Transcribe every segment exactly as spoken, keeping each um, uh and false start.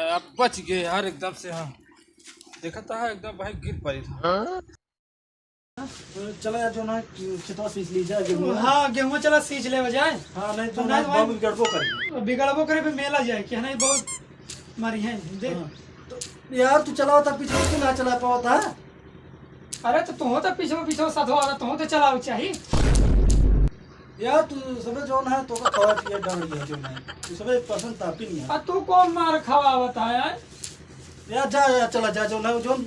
अब बच गए यार एकदम से हम। देखा था एकदम भाई गिर पड़ी था। चला यार, जो ना खेतवा सींच ली जाए, गेहूं। हाँ, गेहूं चला सींच ले जाए। हाँ, नहीं तो तो ना नहीं तो बाबू भाई बिगड़बो करे। बिगड़बो करे पे मेला जाए कि नहीं, बहुत मारी है, देख। हाँ। तो यार, तू चलाओ तब पीछे, तू ना चला पावत है। अरे, तो तू तो पीछे, पीछे साथ हो, तू तो चलाओ चाहिए। यार, तू सबे जो ना है, तो का खवा पिए डाल दिया जो ना है। तू सबे पसंद तापी नहीं है। आ, तू कौन मार खवावत है यार? यार, जा, जा, चला जा, जो ना, जो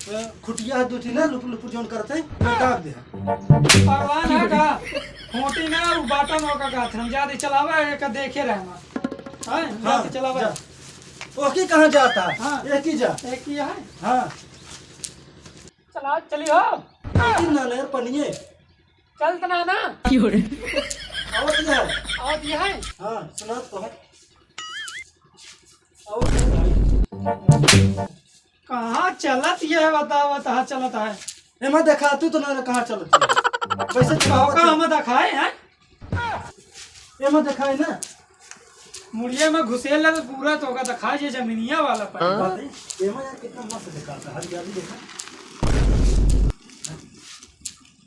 अ, खुटिया है दो ठे ना, लुपुर लुपुर जौन करत है, वो काट दे। परवान है का? खोटी ना, वो बाटन हो का कहत हम जादे चलावे, एक देखे रहे हम। हैं? हाँ, जादे चलावे। जा। ओके, कहाँ जाता है? हाँ। एक ही जा। एक ही है? हाँ। चला, चली हो। लेकिन ना, ना, यार, पनिये। चल तना ना। क्यों रे? आवत ही है। आवत ही है? हाँ, सुना तो है। आवत ही है भाई। कहाँ चलत ये है, बताओ, कहाँ चलत है? एमा देखा, तू तो ना कहाँ चलत है। वैसे तो कहाँ का हमें दिखाए हैं? एमा दिखाए ना। मुड़िया में घुसेल ले तो पूरा तो होगा, दिखा ये जमीनिया वाला पर। हाँ? बात है, एमा यार कितना मस्त दिखाता है, हरियाली देखा।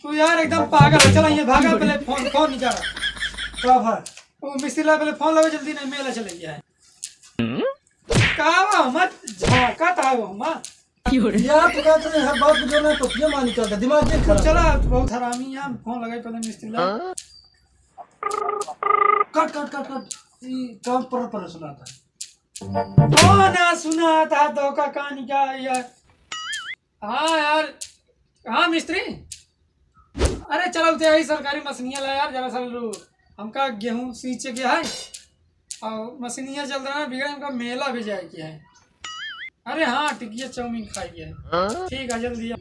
तू यार एकदम पागल है, चला ये भागा पहले फोन, फोन निकाला। क्या भाई? वो मिस्त्री ला पहले फोन लगे जल्दी, नहीं मेला चले गया है। का वो हमार झांका था वो हमार। यार, तू कहते हैं, हर बात में जो ना टोपिया मार निकलता, दिमाग ये खराब। चला, बहुत हरामी है, फोन लगाई पहले मिस्त्री ला। हाँ? Cut, cut, cut, cut. ई काम पर, पर सुनाता है। ओ ना सुनाता, धोखा कहानी का यार। हाँ यार, हाँ मिस्त्री, अरे चला उते आई सरकारी मशीनिया ला यार, जरा सा लो, हमका गेहूं सींचे के है और मशीनिया चल रहा है बिगड़े, हमका मेला भी जाए के है। अरे हाँ, टिकिया चाउमीन खाए के है। हाँ? ठीक है, जल्दी आ।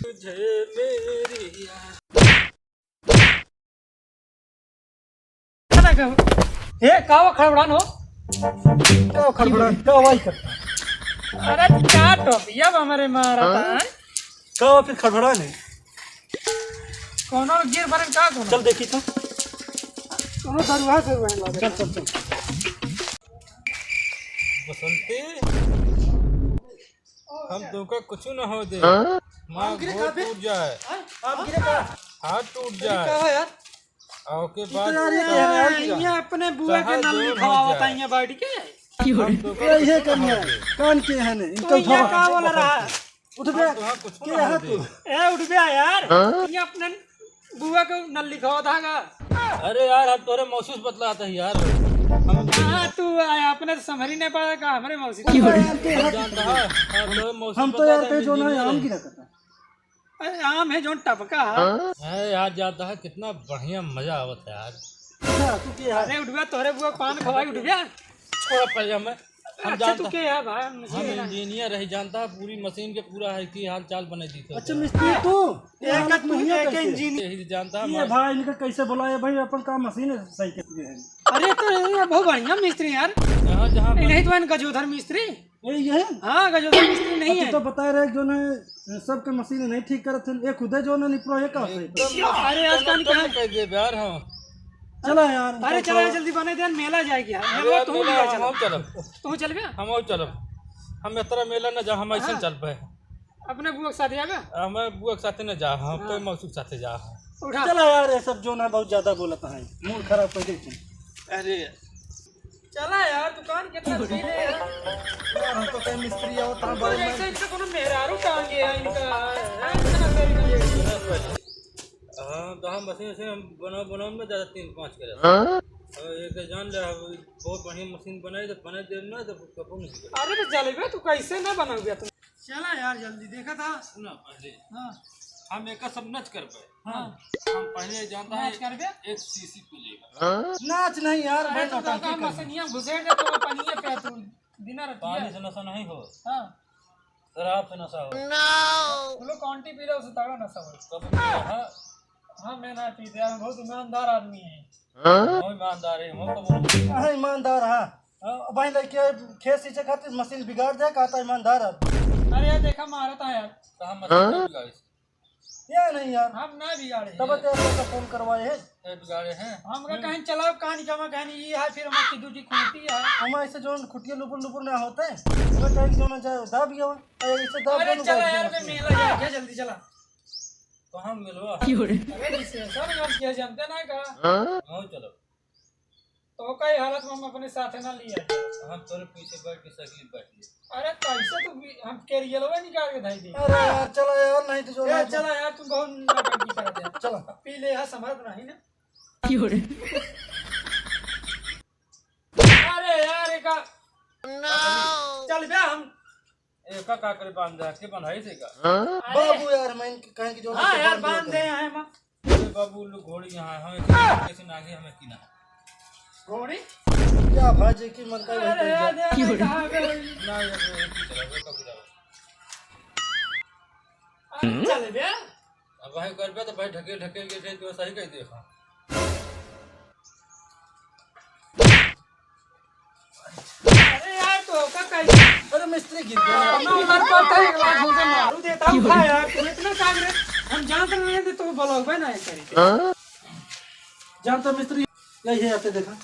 तुझे मेरी याद। हे, का वो खड़बड़ान हो? का वो खड़बड़ान? का वाई करता? अरे, का टोपिया बा हमरे मारा हाँ? था, हैं? का फिर खड़बड़ान है? कौनो गिर बरन का कौनो? चल देखी तो। कौनो दरुआ से बहन लगे। चल, चल, चल। बसंती। हम तोका कुछ न हो दे। हाँ? माँ आम गिरे गोड़ का बे? टूट जाए। हाँ? आम गिरे का? हाथ टूट जाए। का है यार? और के बाद इतना रे चाहे यार, ये अपने बुआ के चाहे नल जौन हो लिखवावत जाए। आई है बैठ के। हम तोका ये कुछ न करना हो है। दे। कान के है नहीं, तो इनका ये उठाओ। का बोल रहा है? उठ बे। हम तोका कुछ के न है हो तू? दे। ए, उठ बे यार। हाँ? ये अपने बुआ के नल लिखवावत है का? अरे यार, हम तोरे मौसी से बतलात है यार। हम हाँ, तू आया, अपने तो समझ ही नहीं पाया का हमरे मौसी। क्यों रे? जानता है, हाँ, तोरे मौसी हम तो बतलात यार है, कहीं जो ना engineer आम है। की ना करता। अरे आम है जो टपका है। हाँ? अरे यार, जानता है कितना बढ़िया मजा आवत है यार। अच्छा, तू के है? अरे उठबे, तोरे बुआ पान खवाई उठबे। छोड़ा पहले हमें। हम अच्छा, जानता तू के है भाई? हम मुझे ना। Engineer रही, जानता है, पूरी मशीन के पूरा है कि हाल चाल बना दी तो। अच्छा, मिस्त्री तू? ये एक हालत तू, में है एक कैसे? Engineer। यही जानता है ये हमारे। भाई, इनका कैसे बुलाए भाई, अपन का मशीन सही कर दिए हैं। अरे, तो ये बहुत बढ़िया मिस्त्री यार। यहाँ जहाँ ये नहीं तो इनका जोधर मिस्त्री। ये, ये है? हाँ, गजोधर मिस्त्री नहीं अच्छा, है। तो बताए रहे जो ना, सबके मशीन नहीं ठीक करत हैं, ये खुदे जो ना निपरो, ये का सही? एकदम अरे, आज कान कहाँ? कर दे यार, हाँ। चला यार, अरे, तो चला, तो जल्दी बने दे, मेला जाएगी यार। अरे मेला यार, तू मेला लिया हम चला। हम चलब। तू चल बे? हम और चलब। हम इतना मेला ना जा, हम ऐसे हाँ। चल पे। अपने बुआ के साथ जाबे? हमें बुआ के साथ न जा, हम हाँ। तो मौसी के साथ जा। उठा। चला यार, ये सब जो ना बहुत ज्यादा बोलत है, मूड खराब कर देते। अरे। चला यार, दुकान कितना सही है यार। यार, हम तो कहीं मिस्त्री आओ, तो हम बड़े जैसे इनसे कोनो मेहरारू टांगे है इनका, हैं? इतना सही नहीं है। हाँ, तो हम मशीन, मशीन हम बनाओ, बनाओ में ज्यादा तीन पाँच करे। हाँ? और ये तो जान ले, अब बहुत बढ़िया मशीन बनाई, तो बना दे ना, तो कपड़ा नहीं बिगड़े। अरे, तो जलेबे, तू कैसे ना बनाओगे तुम? चला यार, जल्दी देखा था। सुना पहले। हाँ। हम एका सब नच कर पाए। हाँ। हम पहले जानता है, नाच करबे? एक सीसी पी लेगा। नाच नहीं यार, अरे भाई, तो नौटंकी का कर। मसनिया घुसेड़ दे तो पनिया पे तू बिना रतिया। पानी से नशा नहीं हो। हाँ। शराब से नशा हो। Full quantity पी ले, उससे तगड़ा नशा हो। कब पिया है? हाँ, मैं ना पीते यार, बहुत ईमानदार आदमी है। हाँ? बहुत ईमानदार है, हम तो बोलो। हाँ, ईमानदार, हाँ। हाँ, भाई, लड़के खेत सींचे खातिर मशीन बिगाड़ दे, कहता ईमानदार आदमी। अरे यार, देखा, मारत है यार। तो हम मशीन ना बिगाड़े से। ये नहीं यार। हम ना बिगाड़े तब हैं। तो आपका फोन करवाए हैं। ये बिगाड़े हैं। हमका हम्म। कहीं चलाओ, कहानी जमा, कहानी ये है, फिर हमारी दूजी खूंटी है। हम ऐसे जो खुटिया लुपुर लुपुर ना होते हैं, वो टाइम जो ना जा-, दाब गया हो। अरे, ऐसे दाब अरे, दोनों चला बार यार, दोनों मैं से। मेला जाके, जल्दी चला। कहाँ मिलवा? क्यों रे? अरे, रिसेप्शन में किया जानते ना का? हाँ, चलो। तो कई हालत में हम अपने साथ ना लिया। हम तोरे पीछे बैठ के साइकिल बैठ लिए। अरे, कैसे तू भी, हम कैरियलवा निकाल के धाई दे। अरे यार, चलो यार, नहीं तो जो ए, ना चला यार, तुम बहुत नौटंकी करत है। चलो। अब पी ले, यहाँ संभलत नहीं ना। क्यों रे? अरे यार, एका चल बे हम। एका का करे बांध दे, के बंधाई से का? अरे। बाबू यार, मैं इनके कहें कि जो हाँ उनके यार, बांध दे बांध तो। दे हैं माँ। अरे बाबू, लोग घोड़ी यहाँ है, हमें कैसे ना आगे, हमें की ना। घोड़ी? क्या भाई जी की मन का वही अरे कर यार, दिया। यार, कहाँ गए? ना, ये तो एक ही चला, वो कभी रहो। अरे चल बे। अब भाई कर बे तो भाई ढकेल ढकेल के खेत में सही कर दिया। अरे यार, तो का कही? अरे मिस्त्री गिर गया। अपना उधर पर था, एक लाख हमसे मारू देता हूँ, खा यार, तू इतना काम रे, हम जानते नहीं थे, तो ब्लॉग पे नहीं करी। हाँ? जानता मिस्त्री, यही है, आते देखा।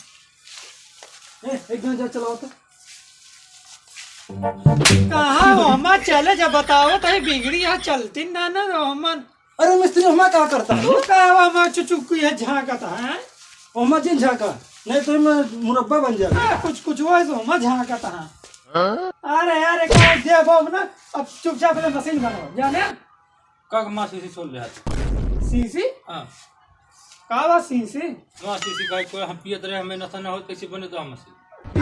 ए, एक दिन जा चलाओ तो। कहाँ ओहमा चले, जब बताओ तो ये बिगड़ी यहाँ चलती ना, ना ओहमा। अरे मिस्त्री, ओहमा का करता है? तू का ओहमा चुचुक की है झांकत है? ओहमा जिन झांका, नहीं तो मैं मुरब्बा बन जाएगा। हाँ, कुछ, कुछ वो है, ओहमा झांकत है। अरे यार, एक बार दे बाबू ना, अब चुपचाप ले मशीन बनाओ, जाने? का माँ सीसी छोड़ ले हाथ। सीसी? हाँ। का बा सीसी? माँ सीसी का कोई हम पियत रहे, हमें नशा ना हो, कैसे बने तो हम मशीन?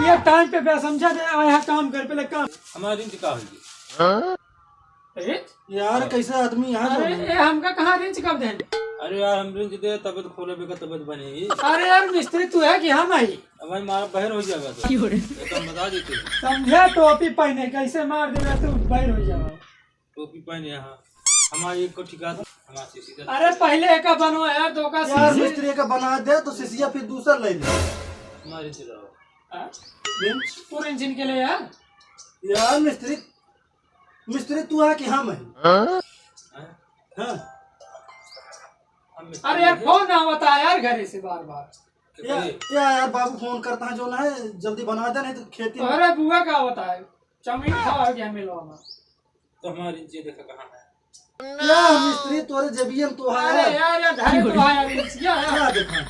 ये टाइम पे बेसमझा दे, आए हैं काम कर, पहले काम। हमारा रिंच का होई? रिंच? यार, हाँ। कैसे आदमी यहाँ अरे, जो ए, हमका कहाँ रिंच कब देन? अरे यार, हम रिंच दे, तब तो खोले बेका, तब तो बने ही। अरे यार, मिस्त्री तू है कि हम आई? अब भाई, मारा बहर हो जाएगा तो। क्यों रे? ये तो हम बता देते हैं। समझे, टोपी पहने, कैसे मार देगा तू, बहर हो जाएगा। टोपी पहने यहाँ, हमारी एक को ठिका दो, हमारा सीसी दे। अरे, पहले एका बनवा यार, दो का यार, सीसी। मिस्त्री एका बना दे, तो सीसिया फिर दूसरा ले ले। हमारी चलाओ। हाँ? रिंच? तू रिंच इनके लिए यार। यार, मिस्त्री मिस्त्री तू है कि हम है? हाँ? हाँ। हम मिस्त्री अरे यार, हैं। फोन ना होता है यार घरे से बार बार। कितने? या, या यार, बाबू फोन करता है, जो ना है, जल्दी बना दे, नहीं तो खेती में अरे बुआ का होता है, चाउमीन खावा हो गया मिलवा में। तो हमारी चीज देखा कहाँ है? या मिस्त्री तोरे जेबियन तो है। अरे यार, यार, धरे तो है यार, या, या। क्या देखा?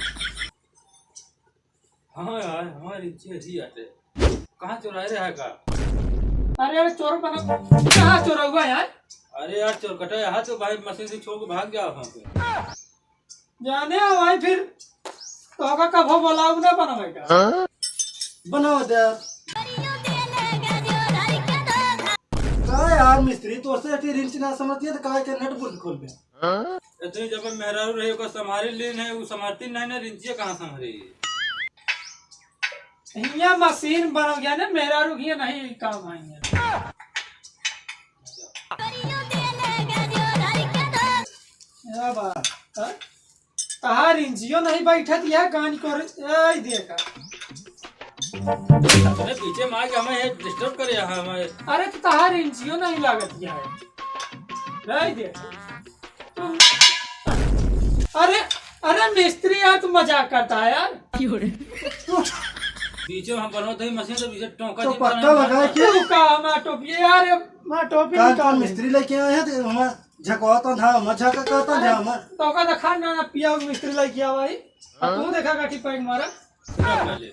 हाँ यार, हमारी चीज ही आते। कहाँ चुराए रहा का? अरे यार, चोर बना, कहाँ चोर हुआ यार? अरे यार, चोर कटा यहाँ तो भाई मशीन से छोड़ के भाग गया वहाँ पे। जाने हो भाई, फिर तो होगा कब हो बोला ना बनवे का। हाँ? बनाओ दे यार। का यार मिस्त्री, तो से अटी रिंच ना समझती है तो का के नट बोल्ट खोल दे। हाँ? इतनी जब मेहरारू रही, ओकर संभारी लीन है, उ संभारती नहीं ना, रिंचिया कहाँ संभारी? हियाँ मशीन बन गया ना, मेहरारू हियाँ नहीं काम आएंगे। क्या बात है? तहार इंजियो नहीं बैठत, यह गान को रे-, ए, देखा। अरे पीछे में आके हमें ये डिस्टर्ब करे यहाँ हमें। अरे तो तहार इंजियो नहीं लागत, यह है। नहीं देखा। अरे, अरे मिस्त्री यार, तू मजाक करता है यार। क्यों रे? पीछे हम बनवा दही मशीन तो पीछे टोंका तो जितना पक्का नहीं लगा है बनता। कि तू का हमार टोपी यार, हमार टोपी का निकाल कौन ले। मिस्त्री लेके आए हैं तो हमार झकवा तो था, हमार झका का तो अरे, था, हमार तो का देखा ना, ना पिया मिस्त्री लेके आवा ही। अब हाँ? तू देखा काठी पैंट मारा। सुना पहले।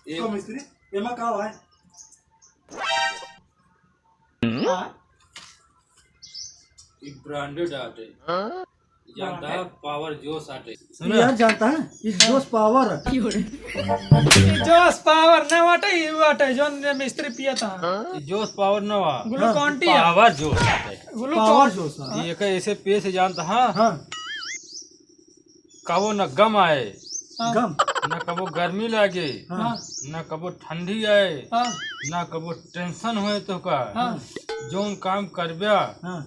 एक तो मिस्त्री, एमा का है? हाँ? ये ब्रांडेड आटे। हाँ? जानता है, पावर जोश आटे। सुना? यार जानता है, ये जोश पावर है। ये जोश पावर ना वाटे, ये वाटे, जोन मिस्त्री पिया था। ये जोश पावर ना वा। ग्लूकॉन डी है। पावर जोश आटे। ग्लूकॉन। पावर जोश है। ये का ऐसे पिए से जानता, हाँ? हाँ। कबो न गम आए, हाँ। गम। न कबो गर्मी लागे, हाँ। न कबो ठंडी आए, हाँ। न कबो टेंशन होए तो का, हाँ। जौन काम करब्या, हाँ।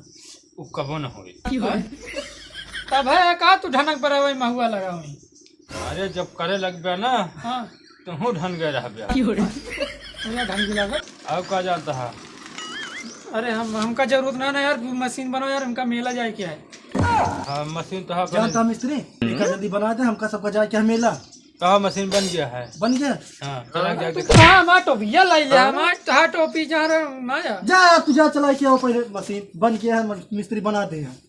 उ कबो न होए। तब है का तू ढनक पर आवे महुआ लगा हुई? अरे जब करे लगब्या ना, हाँ। तो हूँ ढन गए रहब्या। पूरा ढन के लागत। अब का जानता है? अरे हम, हमका जरूरत ना, ना यार, मशीन बनाओ यार, हमका मेला जाए के है। हाँ, मशीन तो हाँ जानता बने। मिस्त्री, हम्म। एक जल्दी बना दे, हमका सबका जाए के है मेला। तो हाँ, मशीन बन गया है। बन गया? हाँ, चला के तू जाके कहाँ हमार टोपिया लाई जा, हाँ? हमार, हाँ, टोपी जा रहा ना यार। जा यार, तू जा चला के आओ पहले मशीन। बन गया है, मिस्त्री बना दे हैं।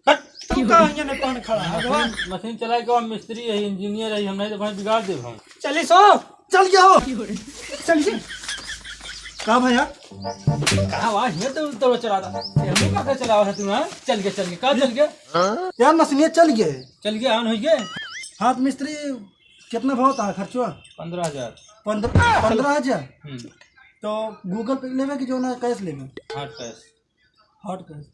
हट, तू का यहाँ ने पान खड़ा है, भगवान? मशीन, मशीन चलाए के हम मिस्त्री है, इंजीनियर है, हम नहीं तो भाई बिगाड़ देब हम। चली सो। चल गया हो। चल गया। का भैया? का हुआ? ये तो, तो चला था। ये हमको का चलावा है तू, हाँ? चल गया, चल गया। का चल गया? यार, मशीन चल गया है। चल गया, on हो गया? हाँ, तो मिस्त्री, कितना भाव था खर्चवा? पन्द्रह हजार। पन्द्रह, पन्द्रह हजार? हम्म। तो Google Pay लेबे कि जो ना cash लेबे? Hard cash। Hard cash।